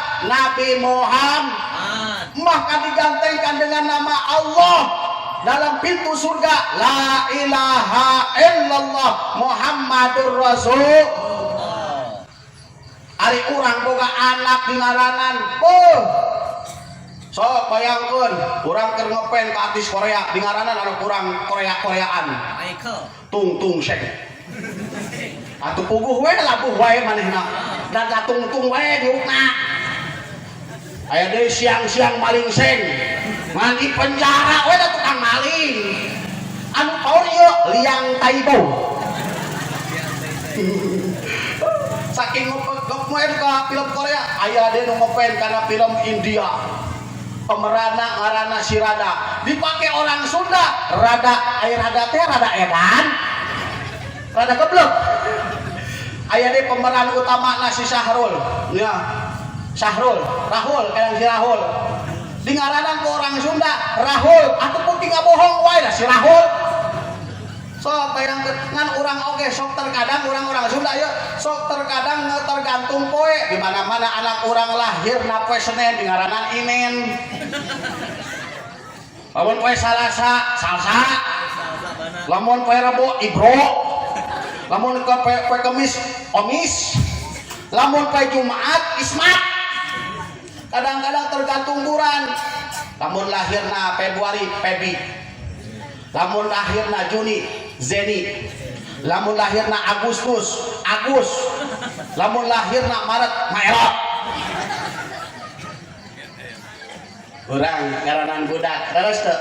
siapa? Nabi Muhammad. Maka digantengkan dengan nama Allah dalam pintu surga, la ilaha illallah Muhammadur Rasul. Ari urang boga anak di ngaranan, oh sok bayangkeun urang keur ngepen ka artis Korea, di ngaranan anak urang Korea-Koreaan, tung tung seng atuh puguh we labuh wae manehna dan tung wae diukna. Aya deui siang-siang maling seng, ngan di penjara we da tukang maling. Anu paur ieu Liang Taibo, saking ngepen ka film Korea. Aya deui nu ngepen kana film India, pemerana ngaranna si Rada, dipake orang Sunda rada, aya rada teh rada edan, rada geblek. Aya deui pemeran utama si Sahrul ya, Sahrul Rahul, kadang si Rahul di ngaranan ku orang Sunda Rahul, atuh putih ngabohong wae dah si Rahul. Sok bayangkeun, ngan urang oge sok terkadang urang-urang Sunda ya sok terkadang tergantung poe. Di mana-mana anak urang lahir na poe Senin di ngaranan Inen, lamun poe Salasa Salsa, lamun poe Rebo Ibro, lamun ke poe Kemis Omis, lamun poe Jumat Ismat. Kadang-kadang tergantung bulan. Lamun lahirna Februari Febi, lamun lahirna Juni Zeni, lamun lahirna Agustus Agus, lamun lahirna Maret Maerot. Urang ngaranan budak terus teu